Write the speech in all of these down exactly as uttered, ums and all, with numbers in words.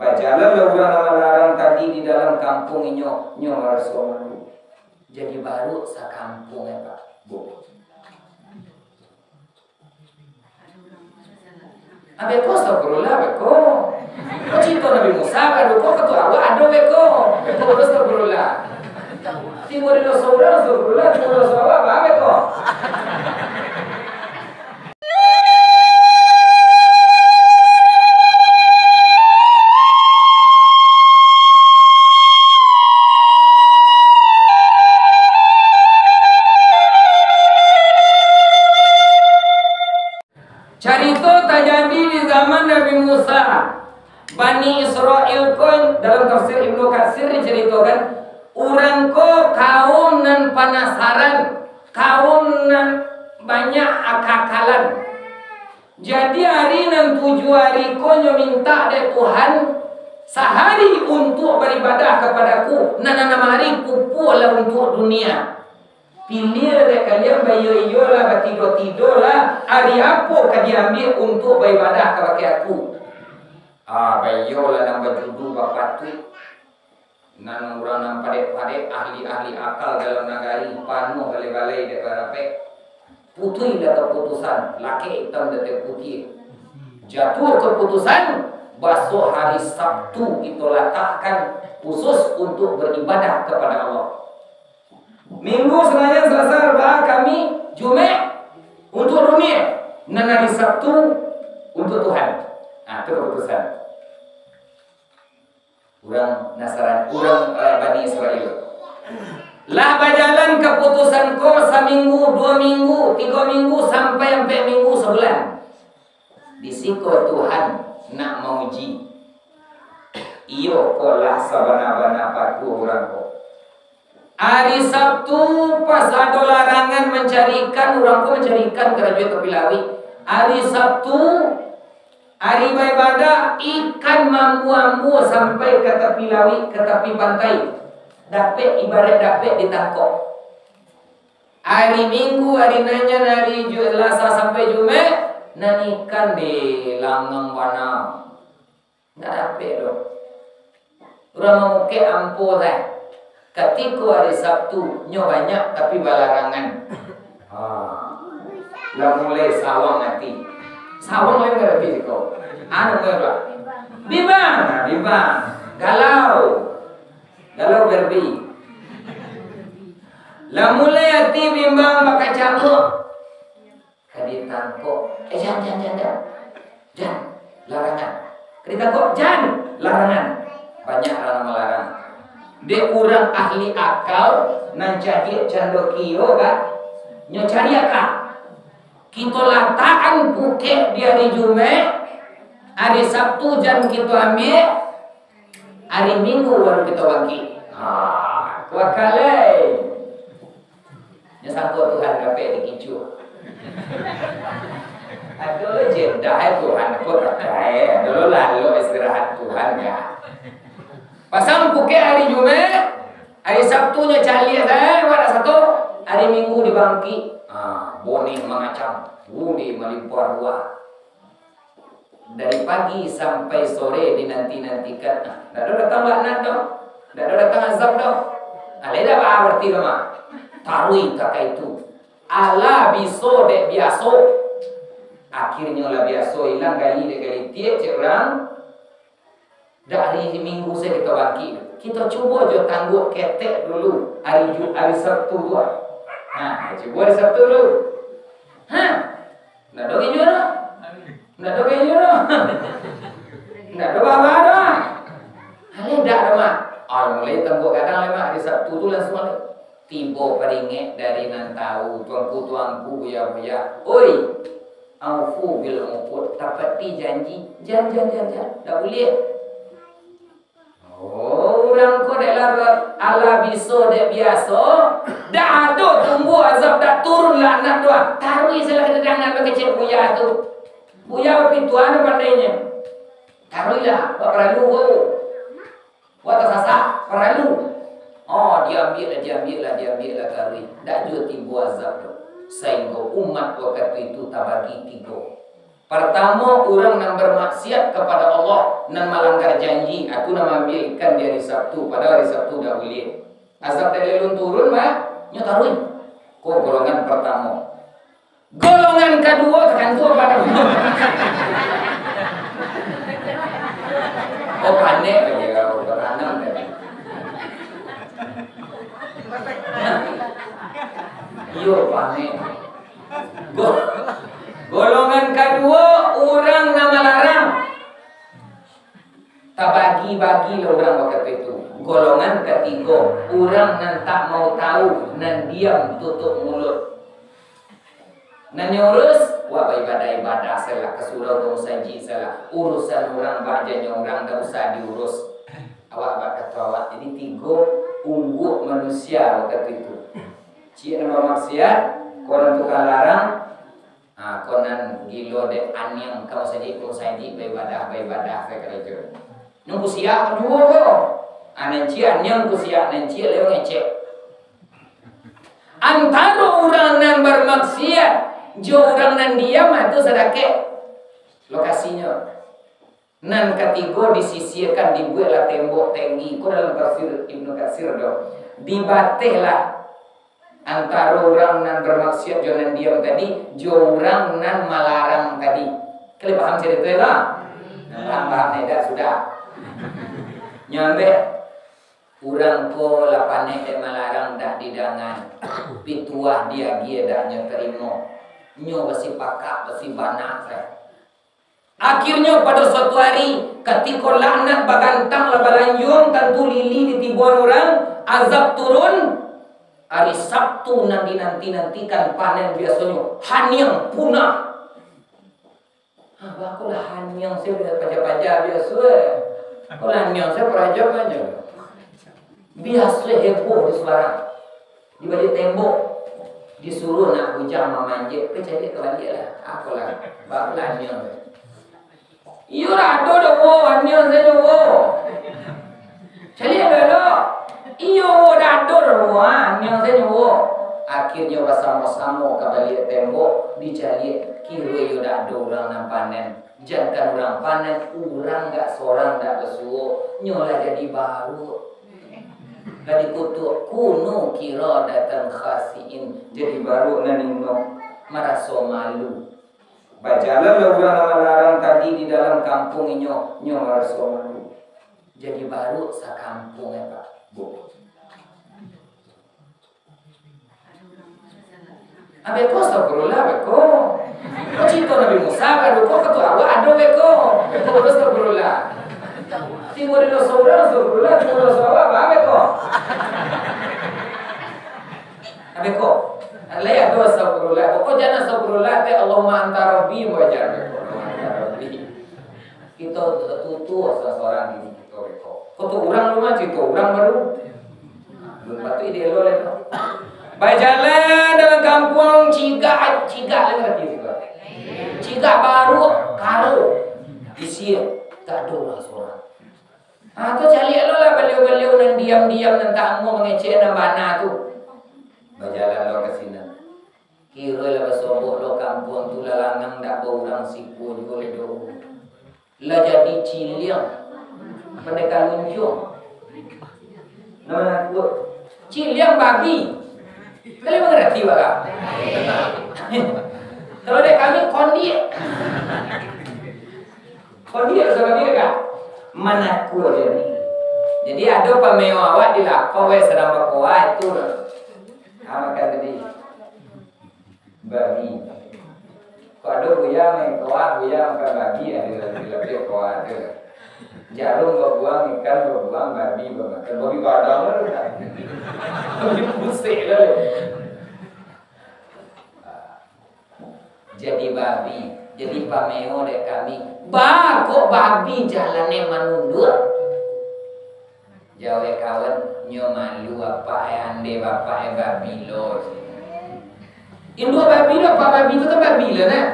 Bajalanlah urang nan malarang tadi di dalam kampuang inyo, inyo maraso malu. Jadi baruak sakampuang, eh, Pak, Bu. Abih ko, astagfirullah, abih ko. Ko carito Nabi Musa, baru ko kato awak ado, abih ko. Abih ko, astagfirullah. Tibo di doso urang, astagfirullah, tibo di doso awak, abih ko. Carito tajadi di zaman Nabi Musa. Bani Israel ko, dalam tafsir Ibnu Katsir dicaritokan, urang ko kaum nan panasaran, kaum nan banyak akakalan. Jadi, ari nan tujuah ari ko nyo mintak dek Tuhan, sahari untuak baribadah kapadaku, nan anam ari pupuaklah untuak dunia. Piliah dek kalian, baiyo-iyolah, batido-tidolah, ari apo ka diambiak untuak baibadah kabake Aku. Ah, baiyolah nan bajudu bapatuik. Nan urang nan padek-padek, ahli-ahli akal dalam nagari, panuah balai-balai dek barapek. Putuihlah kaputusan, lakek itam di ateh putiah. Jatuah kaputusan, baso hari Sabtu kito latakkan khusus untuak baribadah kapada Allah. Minggu Sanayan, Salasa, Arbaa, Kamih, Jumaik untuak dunia, nan hari Sabtu untuak Tuhan. Nah, itu kaputusan. Urang Nasarani, urang, eh, Bani Israel. Lah bajalan kaputusan ko saminggu, duo minggu, tigo minggu, sampai ampek minggu, sabulan. Di siko Tuhan nak mauji, iyo ko lah sabana-bana patuah urang ko. Ari Sabtu pas ado larangan mancari ikan, urang ko mancari ikan karajo tapi lawik. Ari Sabtu, ari baibadah, ikan maambuah-ambuah sampai ka tapi lawik, ka tapi pantai. Dapek, ibarat dapek ditangkok. Ari Minggu, ari nan nyan, ari Ju-, Salasa sampai Jumaik, nan ikan di langang bana. Ndak dapek doh. Urang mamukek ampo sae. Katiko ari Sabtu, nyo banyak tapi balarangan. Ha. Lah mulai sawang ati. Sawang lai ndak dapek siko. Anu nyo apo? Bimbang. Ha, bimbang. Galau. Galau Barbie. Lah mulai ati bimbang bakacamuk. Ka ditangkok, "Eh, jan, jan, jan, jan. Jan, larangan." Ka ditangkok, "Jan, larangan." Banyak urang malarang. Dek urang ahli akal, nan cadiak cando kio, kan? Nyo cari aka. Kito latakan pukek di ari Jumaik, ari Sabtu jan kito ambiak, ari Minggu baru kito bangkik. Ha, tu akal, eh. Nyo sangko Tuhan dapek dikicuah. Ado lo jendah, eh, Tuhan ko pakai, ado lo lalok istirahat Tuhan, ya. Pasang pukek ari Jumaik, ari Sabtu nyo caliak sae, wadah sato, ari Minggu dibangkik. Ha, boneh mangacam, bunde malimpua ruah. Dari pagi sampai sore dinanti-nantikan. Ah, ndak ado datang laknat doh. Ndak ado datang azab doh. Alai dak baa arti tu mah. Taruih takah itu. Alah biso dek biaso. Akhirnyo lah biaso ilang gali dek gali tiek cek urang. Dak ari Minggu sajo kito bangkik. Kito cubo jo tangguak ketek dulu ari Ju-, ari Sabtu tu ah. Nah, cubo ari Sabtu dulu. Ha. Ndak ado keju doh. Ndak ado keju doh. Ndak ado baba doh. Alai dak doh, Mak. Alai mulai tangguak gadang lai, Mak, ari Sabtu tu langsuang lai. Tibo paringek dari nan tau, tuangku-tuangku, buya-buya. Oi, aufu bil uqud, tapati janji. Jan, jan, jan, jan. Ndak buliah. Oh, urang ko dek lah, alah biso dek biaso, dak ado tumbuah azab, dak turun laknat doh. Taruih salah ka dadangan bakecek buya tu. Buya bapituah tu pandainyo. Taruihlah, buat paralu ko. Buat tasasak, paralu. Oh, diambiaklah, diambiaklah, diambiaklah taruih. Dak juo tibo azab doh. Sainggo umat wakatu itu tabagi tigo. Partamo, urang nan bamaksiat kapado Allah, nan malanggar janji, aku nan maambiak ikan di ari Sabtu, padahal ari Sabtu dah buliah. Azab dari alun turun, mah, nyo taruih. Ko golongan partamo. Golongan kaduo, takantu apa namo? Oh, panek tadi, kalau batanam tadi. Iyo, panek. Go-, golongan kaduo, urang nan malarang. Tabagi-bagilah urang wakatu itu. Golongan katigo, urang nan tak mau tahu, nan diam tutup mulut. Nan nyo urus, wah, baibadah-ibadah sajolah, ka surau ka musajik sajolah. Urusan urang, bahajonyo urang, dak usah diurus. Awak bak kato awak. Jadi tigo ungguak manusia wakatu itu. Ciek nan bamaksiat, ko nan tukang larang, ha, ko nan gilo dek aniang ka musajik, ka musajik, baibadah, baibadah sajo karajo. Nan kusiak juo ko. Ha, nan ciek aniang kusiak, nan ciek lai mangecek. Antaro urang nan bamaksiat jo urang nan diam, ha, tu sadakek lokasinyo. Nan katigo disisiakan, dibueklah tembok tinggi. Ko dalam tafsir Ibnu Katsir do. Dibatehlah antaro urang nan bamaksiat jo nan diam tadi, jo urang nan malarang tadi. Kalian paham carito tu lah? Nah, paham, paham, indak? Sudah. Nyo ambek. Urang ko lah panek dek malarang dak didangan, pituah diagiah dak nyo tarimo. Nyo basipakak, basibanak sae. Akhirnyo pado suatu ari, katiko laknat bagantang lah balanjuang, tantu lili ditiboan urang, azab turun, ari Sabtu nan dinanti-nantikan panen biasonyo haniang punah. Ah, bako lah haniang se paja-paja biaso, eh. Ko lah haniang se paraja ajo. Biaso heboh di subarang. Di baliak tembok. Disuruah nak bujang mamanjek, ka caliak ka baliak lah. Apo lah, bako lah haniang se. Iyo lah ado doh, wo, haniang se nyo, wo. Caliak elok-elok. Iyo, wo, dak ado doh, wo, ha, haniang se nyo, wo. Akhirnyo basamo-samo ka baliak tembok, dicaliak, kiro iyo dak ado urang nan panen. Jankan urang panen, urang gak sorang dak basuo, nyo lah jadi baruak. Lah dikutuak, kunu kiradatan khasiin, jadi baruak nan inok, maraso malu. Bajalanlah urang nan malarang tadi di dalam kampuang inyo, nyo maraso malu. Jadi baruak sakampuang, eh, Pak. Bu. Abeko, astagfirullah, abeko. Ko carito Nabi Musa, baru ko kato awak ado beko. Beko, astagfirullah. Tibo di doso urang, astagfirullah, tibo di doso awak, abeko. Abeko. Lai ado astagfirullah. Pokok jan astagfirullah, teh Allahumma anta rabbi, bukan jan beko. Allahumma anta rabbi. Kito tutu asa sorang diri kito beko. Kok tu urang rumah, carito urang baru. Belum patut ide lo lai tu. Bajalan dalam kampuang, cigak, cigak lai ngarati cigak. Cigak baru, karo. Isi, tak ado urang sorang. Ah, tu caliak lo lah baliau-baliau nan diam-diam, nan tak amuah mangecek nan bana tu. Bajalan lo ka sinan. Kiro lah basobok lo kampuang tu, lah langang dak baurang siko juo lai doh. Lah jadi ciliang. Pandai kaluncuang. Nan manakuak. Ciliang babi. Kalian mangarati, Pak? Kalau dek kami, kondiak. Kondiak, saudara, kan? Manakuak jadi. Jadi, ado pameo awak di lapau, eh, sadang bakoa itu. Ah, makan tadi. Babi. Kok ado buya main koa, buya makan babi, ado labiah-labiah koa tu. Jarum babuang, ikan babuang, babi bamakan. Babi padang lah tu kan. Babi pusek lah tu. Jadi babi, jadi pameo dek kami. Ba, kok babi jalannyo manunduak? Jawek kawan, nyo malu apak e, ande bapak e babi lo. Induak babi lo, apak babi tu kan babi lo, nah.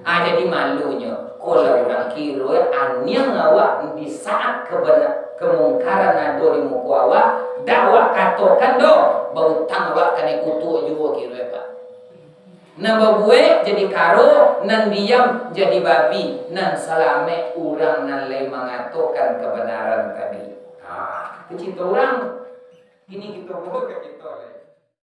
Ah, jadi malunyo. Ko lah urang kiro e, aniang awak di saat kebena-, kemungkaran ado di muko awak, dak awak katokan doh, bautang awak kanai kutuak juo kiro e, Pak. Nan babuek jadi karo, nan diam jadi babi, nan salamaik urang nan lai mangatokan kabanaran tadi. Ha, itu cito urang. Kini kito bawa ka kito lai.